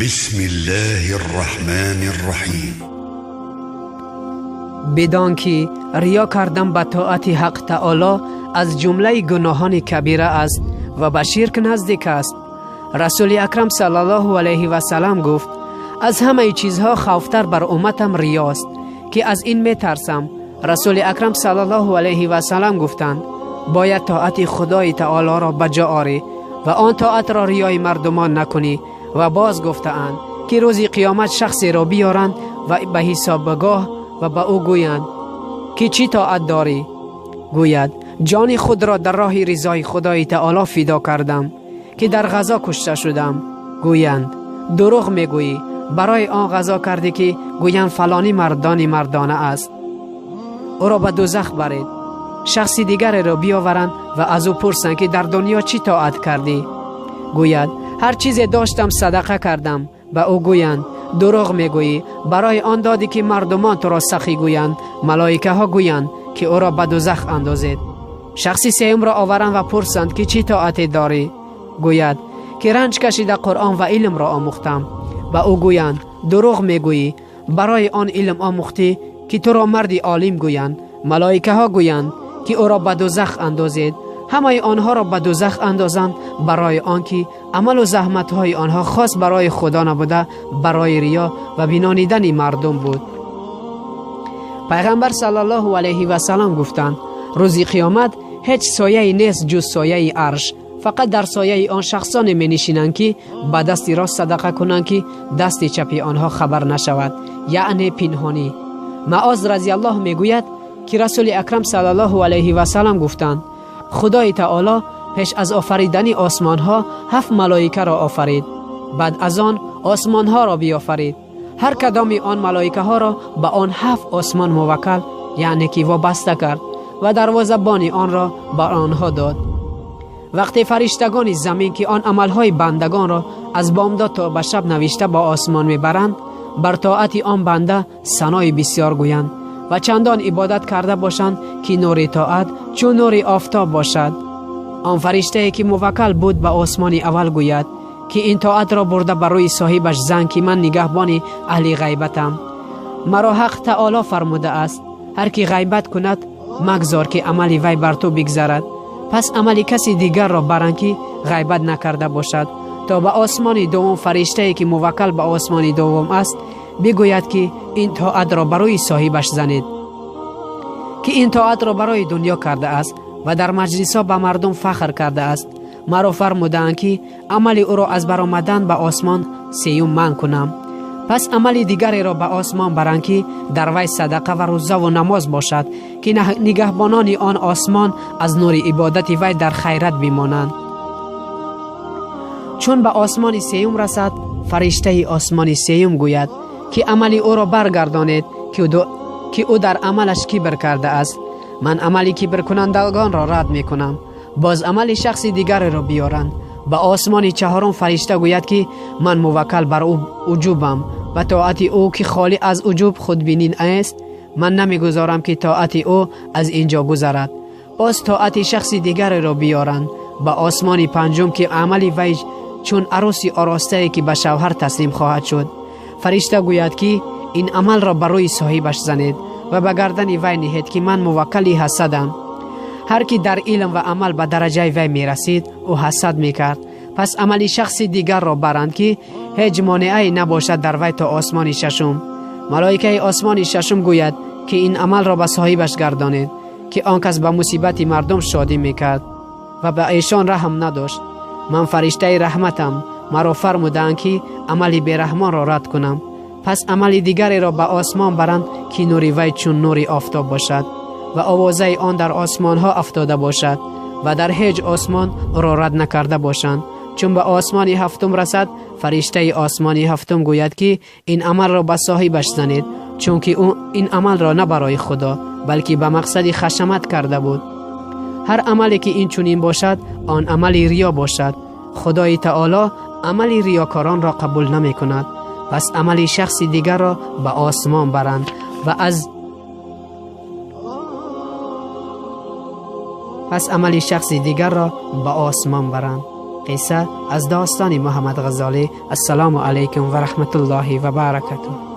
بسم الله الرحمن الرحیم. بدان که ریا کردن به طاعت حق تعالی از جمله گناهان کبیره است و به شرک نزدیک است. رسول اکرم صلی الله علیه و سلم گفت: از همه چیزها خوفتر بر امتم ریاست که از این میترسم. رسول اکرم صلی الله علیه و سلم گفتند: باید طاعت خدای تعالی را به جا آری و آن طاعت را ریای مردمان نکنی. و باز گفتند که روز قیامت شخصی را بیارند و به حسابگاه و به او گویند که چی طاعت داری؟ گوید: جان خود را در راه رضای خدای تعالی فدا کردم که در غزا کشته شدم. گویند: دروغ میگویی، برای آن غزا کردی که گویند فلانی مردانی مردانه است. او را به دوزخ برید. شخص دیگری را بیاورند و از او پرسند که در دنیا چی طاعت کردی؟ گوید: هر چیز داشتم صدقه کردم. به او گویند: دروغ میگویی، برای آن دادی که مردمان تو را سخی گویند، ملائکه ها گویند که او را به دوزخ اندازید. شخص سوم را آورند و پرسند که چی طاعت داری؟ گوید که رنج کشیده قرآن و علم را آموختم. به او گویند: دروغ میگویی، برای آن علم آموختی که تو را مردی عالم گویند، ملائکه ها گویند که او را به دوزخ اندازید. همه آنها را به دوزخ اندازند برای آنکه عمل و زحمت های آنها خاص برای خدا نبوده، برای ریا و بینانیدن مردم بود. پیغمبر صلی الله علیه و سلم گفتند: روز قیامت هیچ سایه نیست جز سایه عرش، فقط در سایه آن شخصان می نشینند که به دست راست صدقه کنند که دست چپی آنها خبر نشود، یعنی پنهانی. معاذ رضی الله می گوید که رسول اکرم صلی الله علیه و سلم گفتند: خدای تعالی پیش از آفریدن آسمان ها 7 ملائکه را آفرید، بعد از آن آسمان ها را بیافرید. هر کدام آن ملائکه ها را به آن 7 آسمان موکل، یعنی که وابسته کرد و دروازه بانی آن را بر آنها داد. وقتی فرشتگان زمین که آن عملهای بندگان را از بامداد تا به شب نوشته با آسمان میبرند، بر طاعت آن بنده ثنای بسیار گویند و چندان عبادت کرده باشند که نور طاعت چون نور آفتاب باشد. آن فرشته که موکل بود به آسمان اول گوید که این طاعت را برده بر روی صاحبش زن که من نگهبان اهل غیبتم، مرا حق تعالی فرموده است هر کی غیبت کند مگذار که عمل وی بر تو بگذرد. پس عمل کسی دیگر را برند که غیبت نکرده باشد. تا به آسمان دوم فرشته که موکل به آسمان دوم است بگوید که این طاعت را برای صاحبش زنید که این طاعت را برای دنیا کرده است و در مجلس ها به مردم فخر کرده است. مرا فرمودند که عمل او را از برآمدن به آسمان سیوم من کنم. پس عمل دیگری را به آسمان برند که در وی صدقه و روزه و نماز باشد که نگهبانان آن آسمان از نور عبادت وی در خیرت بمانند. چون به آسمان سیوم رسد، فرشته آسمان سیوم گوید که عمل او را برگردانید که او در عملش کبر کرده است. من عمل کبر کنندگان را رد می کنم. باز عمل شخص دیگر را بیارند. به آسمان چهارم فرشته گوید که من موکل بر او عجوبم و طاعت او که خالی از عجوب خودبینی است، من نمیگذارم که طاعت او از اینجا گذرد. باز طاعت شخص دیگر را بیارند. به آسمان پنجم که عمل وی چون عروسی آراسته که به شوهر تسلیم خواهد شد، فرشته گوید که این عمل را بر روی صاحبش زنید و به گردن وی نهید که من موکل حسدم. هر کی در علم و عمل به درجه وی می رسید او حسد می کرد. پس عمل شخص دیگر را برند که هیچ مانعی نباشد در وی تا آسمان ششم. ملائکه آسمان ششم گوید که این عمل را به صاحبش گردانید که آن کس به مصیبت مردم شادی می کرد و به ایشان رحم نداشت. من فرشته رحمتم، مرا فرمودند که عمل بیرحمان را رد کنم. پس عمل دیگری را به آسمان برند که نور وی چون نور آفتاب باشد و آوازه آن در آسمان ها افتاده باشد و در هیچ آسمان را رد نکرده باشند. چون به آسمان هفتم رسد، فرشته آسمان هفتم گوید که این عمل را به صاحبش زنید، چون که او این عمل را نه برای خدا بلکه به مقصد خشمت کرده بود. هر عملی که این چنین باشد آن عمل ریا باشد. خدای تعالی عمل ریاکاران را قبول نمی کند. پس عمل شخص دیگر را به آسمان برند و از پس عمل شخص دیگر را به آسمان برند. Қисса аз достони Муҳаммад Ғаззолӣ. Ассалому алайкум ва раҳматуллоҳи ва баракатуҳ.